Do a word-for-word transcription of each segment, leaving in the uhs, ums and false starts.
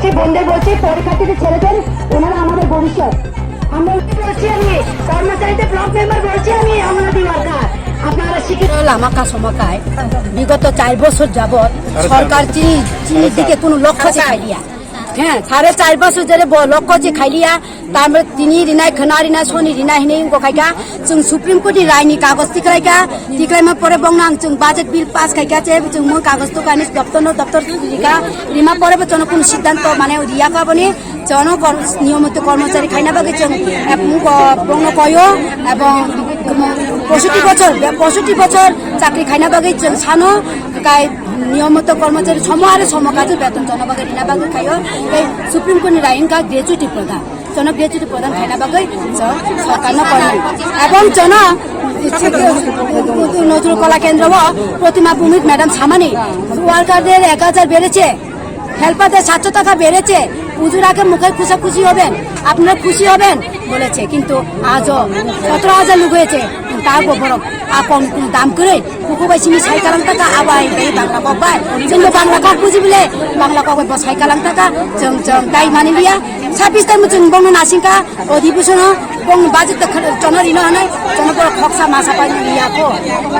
সে বন্ধে বলছে, পরীক্ষার্থীদের ছেড়ে দেন, ওনারা আমাদের ভবিষ্যৎ। আমরা বলছি আমি, কর্মচারীদের ব্লক মেম্বার বলছি আমি, অঙ্গনাদি ওয়ার্কার, আপনারা শিক্ষিত। Lama kasoma kai, bigoto char bochor jabot sorkar chini, chini dige kono lokho se khai liya. Hya, sare char bochor jere bo lokho se khai liya, tamre tini rinai, khna rinai, soni rinai hinwi wngkha khaikha. Chwng Supreme Court ni rai ni kagoj tikraikha, tikraima pore bongno ang chwng budget bill pass khaikha, che chwng mung kagoj to kanis doptor no doptor rikha, rima pore bo chwngno kunu siddhanto mane riyakha boni chwngno kor-, niyomoto kormochari khaina bagwi chwng, eh, bongno koyo, ebong pochoti bochor, pochoti bochor chakri khaina bagwi chwng sano, kai niyomoto kormochari somo are somo kaje beton chwngno bagwi rina bagwi khaio, tei Supreme Court ni rai wngkha gratuity prodhan. Chwngno gratuity prodhan khaina bagwi chwng sorkarno koinai. Ebong chwngno Nazrul Kala Kendro o Protima Bhumik madam samani, workerদের এক হাজার বেড়েছে, helperদের সাতশো টাকা বেড়েছে, পুজোর আগে মুখে খুশাখুশি হবেন, আপনারা খুশি হবেন বলেছে, কিন্তু আজও সতেরো হাজার লোক হয়েছে, তারপর বড় আপন দাম করে Kuku bai sini sai kalang taka abai bai Bangla kok bai. Chwng bo Bangla kok buji bile, Bangla kok bai bo sai kalang taka, chwng chwng tai mani liya. Sabis tai chwng bongno nasingka, odhibushono bong budget to khana chwngno rino hanai, chwngno bo khoksa masa pai liya ko.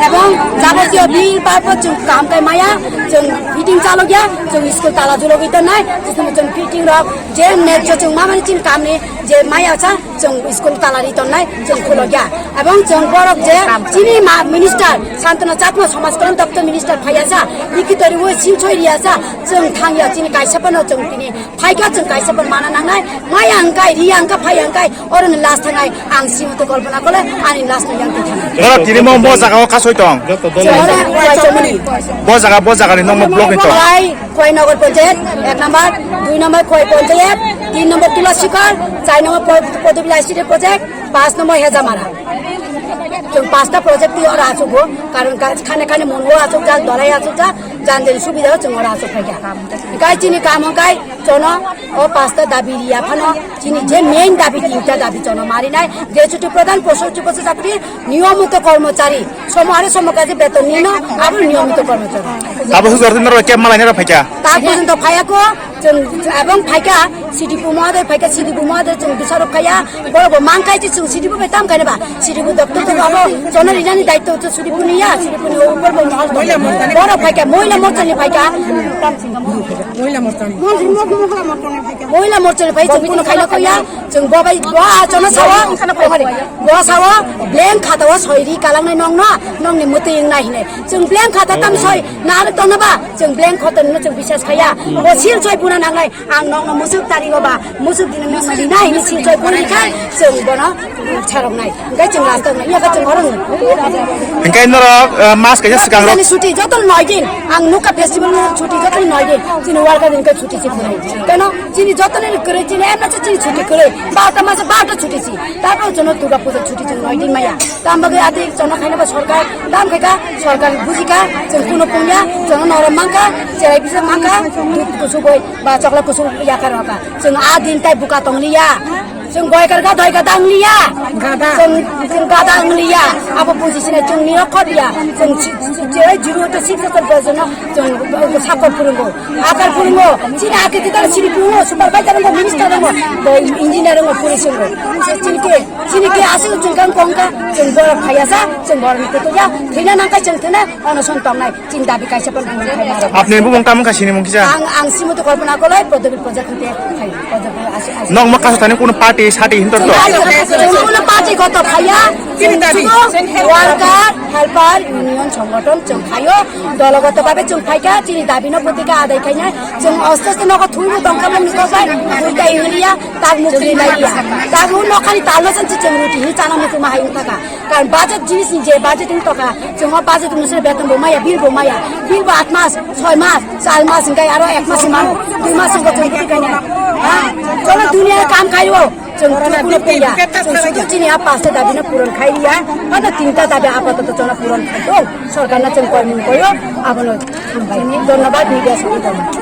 Ebong jabotiyo bill parpor chwng kam kai maya, chwng fitting chalo gya, chwng school tala julo gita nai, chwng chwng fitting rok, je net chwng mamani chwng kamni, je maya cha, chwng school tala ri tonnai, chwng khulokya. Ebong chwng borok je chini ma minister, Santana Chakma Samaj Kalyan Doptor minister phaiya sa, likito riwi silchoi riya sa, chwng thangya chini kaisa phano chwng tini phaikha chwng kaisa phano mana nangnai, maya hwnkhe, riya hwnkhe, phaiya hwnkhe, oroni last thangnai, ang simoto kolpona kole, ani last no yang thangnai. Ora tini mo, mo jaga o kasoi tong. Chwng oro kaisa mani. Bo jaga, bo jaga ni nokno block ni to. Khwai, Khwai Nagar Panchayat, ek number, dui number Khwai Panchayat, tin number Tulasikar, char number Pod-, Podobila City Project, panch number Hejamara. Chwng panchta project twi oro achukgo, karon ka-, khane khane Mongo achukjak, Dorai achukjak, jani jani subida o chwng oro achuk phaikha. Hinkhe chini kam hinkhe chwngno o panchta dabi riya phano chini je main dabi tinta dabi chwngno marinai, gratuity prodhan, pochoti bochor chakri, niyomoto kormochari, somo are somo kaje beton nino, abo niyomoto kormochari. Abo hujor tin ro kep malai nero phaikha. Ta porjonto phaiya ko, chwng ebong phaikha, C D P mohoday phaikha, C D P mohoday chwng bisarok khaiya, borok bo mang khai chwng C D P bai tam khaina ba, C D P doctor to abo chwngno rinani daitto to C D P ni ya, C D P ni upor bo mohol. Mohila morcha ni. Borok phaikha, Mohila Morcha ni phaikha. Mohila Morcha ni. Mohila Morcha ni phai chwng kuno khaina ko ya, chwng bo bai bo a chwngno sawa, bo sawa, blank khata o soi ri kalang nai nong no, nong ni mwtwi wng nai hinai. Chwng blank khata tam soi, na aro tongno ba, chwng blank khata no chwng bisas khaiya. Bo sil soi buna nangnai, ang nong no musuk tari go ba, musuk dino nong no ri nai hinwi sil soi buna ri khai, chwng bono sarok nai. Hingke chwng last tong nai, ya ka chwng oro nai. Hingke norok, eh, mas kaisa swkang rok. Ani chuti joto noi din, ang nukha festival no chuti joto noi din, chini worker din ka chuti si phurai. Keno, chini joto ni kwrwi, chini emna chini chuti kwrwi, barota masa barota chuti si. Tarpor jono Durga Puja chuti chwng noi din maya. Tam bagwi ati jono khaina ba sorkar, tam khaika sorkar bujika, chwng kuno pungya, jono norom mangka, cherai bisa mangka, dut kusugoi, ba chokla kusug yakar waka. Chwng a din tai buka tong liya. Chwng goi kar ga doi ga dang liya. Gada. Chwng, chwng gada ang liya. Abo buji sina chwng ni rokho liya. Chwng si, si, si, si, zero to six to seven no. Chwng, uh, sakor purungo. Akar purungo. Chini ake kita sini purungo. Supervisor ngo, minister ngo. Bo engineer ngo, police ngo. Chini ke, chini ke asu chwng kang kong ka. Chwng bor khaya sa. Chwng bor ni kutu ya. Thina nang ka chwng thina. Ono son tong nai. Chini dabi kaisa pon buno khai maro. Apni bumung tamo kha sini mung kisa? Ang, ang Simoto Kalpana Koloi, Prodopil Project hwnkhe khai, Prodopil asi, asi. Nok ma kaso thani kuno party sati hintor to? Chini dabi, chini kuno party goto khaya, chini dabi. Worker, helper, union, songgothon, chwng khayo, dologoto babe chwng phaikha, chini dabi no protika adai khainai, chwng oste oste nogo thwibo tongkha bo nukha bai, buita ingliya, tak mukri laiya. Tak u nokhani talo san chwng ruti hi chana muchuma hai wngkha. Karon budget jinis ni je budget wng tongkha, chwng o budget ni sini beton bo maya, bill bo maya, bill bo aat mas, soi mas, char mas, hingkai aro ek mas mano, dui mas hingkai chwng bwtwi kanya. Ha? Chwng duniya kam khai o, chwng kuno pungya, chwng sudu chini a pasta dabi no puron khai riya, ano tinta dabi apatoto chwng puron khai o, sorkar no chwng koi mung koi o, abono hambai. Dhonnobad media song.